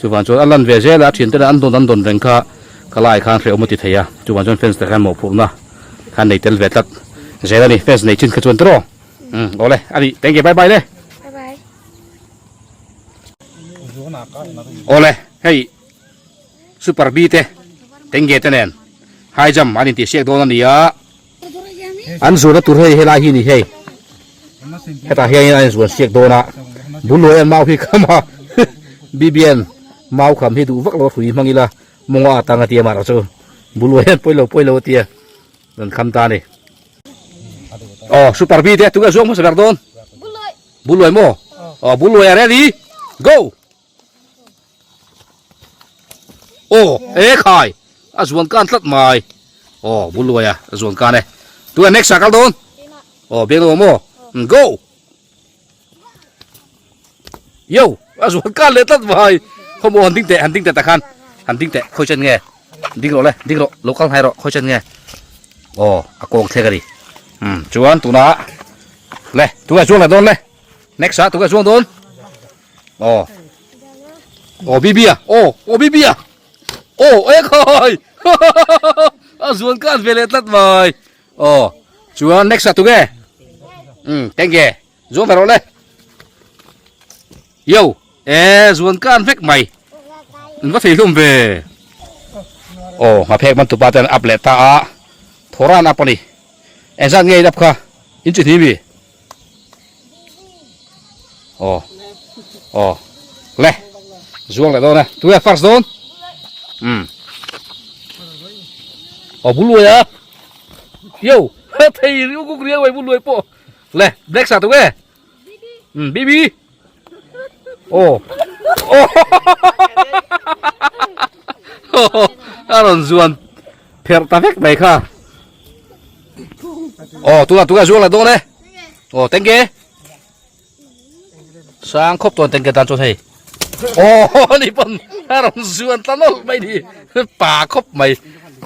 [SPEAKER 1] chuvang chuan a lan ve zel a a thiante an dawn an dawn reng kha ka lai khan hrehawm a ti thei a chuvang chuan fans te khan mawhphurhna khan nei tel ve tlat zel a ni fans nei chin kha chuan tiraw umm awle a ni thank you bye bye le awle hei. Super B te Tengge te nen high jump an intihsiak dawn a ni a, an zuarna tur hei helai hi a ni hei, hetah hianin an inzuar siak dawn a, bul luai an mau hi kham a, BBN mau kham hi duh vak lo a hrui hmang ila mawnga atang a ti a mahrawh chu. Buluai hian pawilo pawilo a tia rawn kham ta a ni. Aw super B te tunge zuang hmasa ber dawn? Buluai maw? Aw Buluai a ready go! Aw e khai a zuan kan tlat mai. Aw Buluai a zuan kan e. Tunge next ah kal dawn? Aw Biangnoa maw? Go! Yo, a zuan kan leh tlat mai. Khawmaw han ding teh, han ding teh takhan. Han ding teh, khawi chen nge? Ding rawh le, ding rawh, lo kal hnai rawh, khawi chen nge? Aw, a kawng thlek a ni. Um, chuan tunah le, tunah chuang leh dawn le. Next ah tunah chuang dawn. Aw. Aw bibi a, aw, aw bibi a. Aw, e khai. A zuan kan ve leh tlat mai. Aw, chuan next ah tunge? Um, thank you. Zuan ve rawh le. Yo, e zuan kan vek mai. In va thei hlum ve. Aw, ngaphek man tupa ten up leh ta a. Thoran up ani. Engzat nge in up kha? In chi hni mi? Aw. Aw. Le. Zuang leh dawn e. Tuia first dawn? Um. Aw buluai a. Yo, thei riu kuk riau ai buluai pawh. Le, black sa tu ke? Ừ, BB. Ồ. Ồ. A rawn zuan pherh ta vek mai kha. Ồ, tuna tuna zuang la dawn e. Ồ, thank you. Sang khawp tawn tengke tan chuan hei. Ồ, ni pawn a rawn zuan ta nawlh mai ni. Pa khawp mai.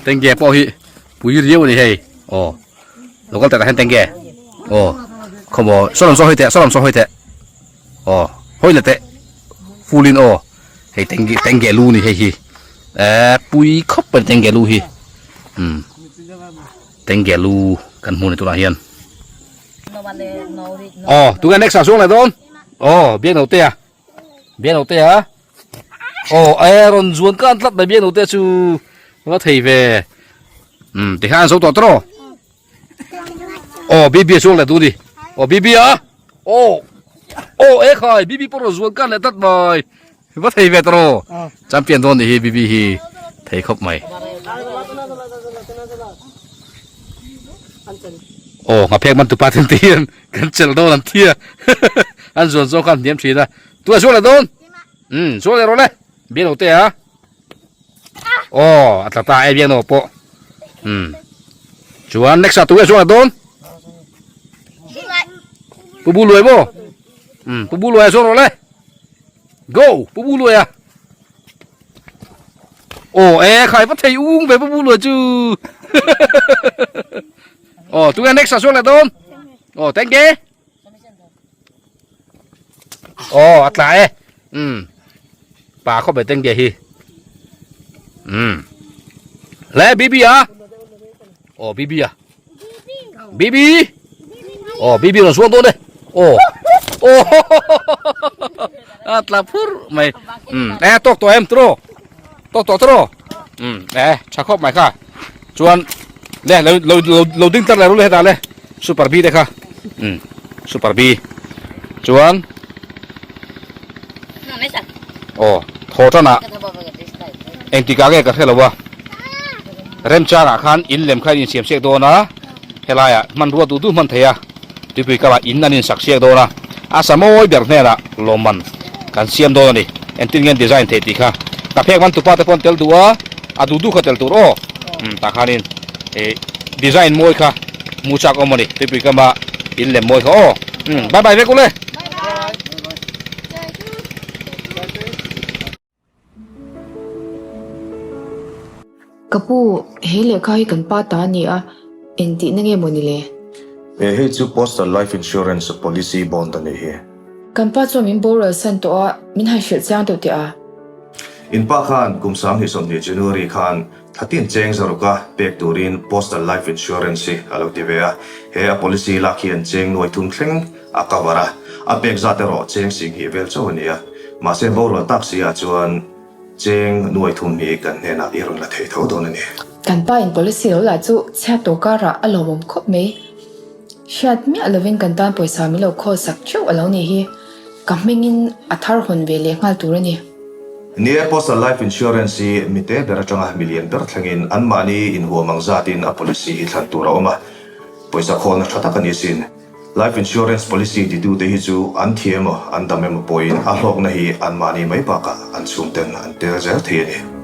[SPEAKER 1] Tengke pawh hi pui riau a ni hei. Ồ. Lo kal teh hian tengge aw khawmaw saw lam saw hawi teh saw lam saw hawi teh aw hawi la teh full in aw hei tengge tengge lu ni hei hi eh pui khawp mai tengge lu hi umm tengge lu kan hmu ni tunah hian aw tunge next ah chuang leh dawn aw biak no te a biak no te a aw eh rawn zuan kan tlat mai biak no te chu va thei ve. Um tikhan an zo tawh tawh aw bibi a chuang leh duh ni aw bibi a aw aw e khai bibi pawh rawn zuan kan leh tlat mai va thei ve tawh champion dawn nih hi bibi hi thei khawp mai aw ngaphek man tupa ten te hian kan chelh dawn an thi a an zuan zawng khan hniam thin a tu a zuan leh dawn um zuan leh rawh le biak lo te a. Aw a tla ta e biak no pawh um chuan next ah tunge chuan a dawn pu bu luai maw um pu bu luai a chuang rawh le go pu bu luai a aw e khai va thei ung ve pu bu luai chu aw tunge next ah chuang leh dawn aw thank you Aw a tla e umm pa khawp e tengge hi umm le bibi a aw bibi a bibi aw bibi rawn suang dawn e aw aw a tla phur mai umm e tawk tawh em tiraw tawk tawh tiraw umm e tha khawp mai kha chuan le lo lo lo lo ding tlat leh ru le hetah le super b te kha umm super b chuan aw thaw tan ah engtik ah nge ka hre lo a remchang ah khan in lem kha in insiam siak dawn a helai ah hmanrua duh duh hman thei a tuipui kal ah in an insak siak dawn a a sa mawi ber hnenah lawmman kan siam dawn a ni engtin nge an design theih tih kha ka phek man tupa te pawh an tel duh a a duh duh kha tel tur aw umm tah khanin ih design mawi kha hmu chak awm a ni tuipui kama in lem mawi kha aw umm bye bye vek ule.
[SPEAKER 2] Ka pu, he lehkha hi kan pa ta a ni a, engtihna nge maw ni le?
[SPEAKER 3] He hei chu Postal Life Insurance Policy Bond a nih hi.
[SPEAKER 2] Kan pa chuan min boral san tawh a, min han hrilh chiang deuh teh a.
[SPEAKER 3] In pa khan kum 2020 January khan thlatin cheng zaruka pek turin Postal Life Insurance hi a lo ti ve a. He a policy lak hian cheng nuai thum thleng a cover a, a pek zat erawh cheng singhnih vel chauh a ni a. Mahse boral tak si ah chuan cheng nuai thum hi kan hnenah i rawn la thei tho dawn a ni.
[SPEAKER 2] Kan pa in policy lo lah chu chhiat tawh karah a lawmawm khawp mai. Hriat miah lovin kan tan pawisa min lo khawl sak theuh a lo nih hi. Ka hmingin a thar hawn ve leh nghal tur a ni.
[SPEAKER 3] Ni e, Postal Life Insurance hi mi te ber atanga mi lian ber thlengin anmahni inhuam ang zatin a policy hi thlan tur a awm a, pawisa khawlna tha tak a ni asin. Life Insurance policy titute hi chu an thi emaw an dam emaw pawhin a hlawkna hi anmahni mai bakah an chhungten an tel zel thei a ni.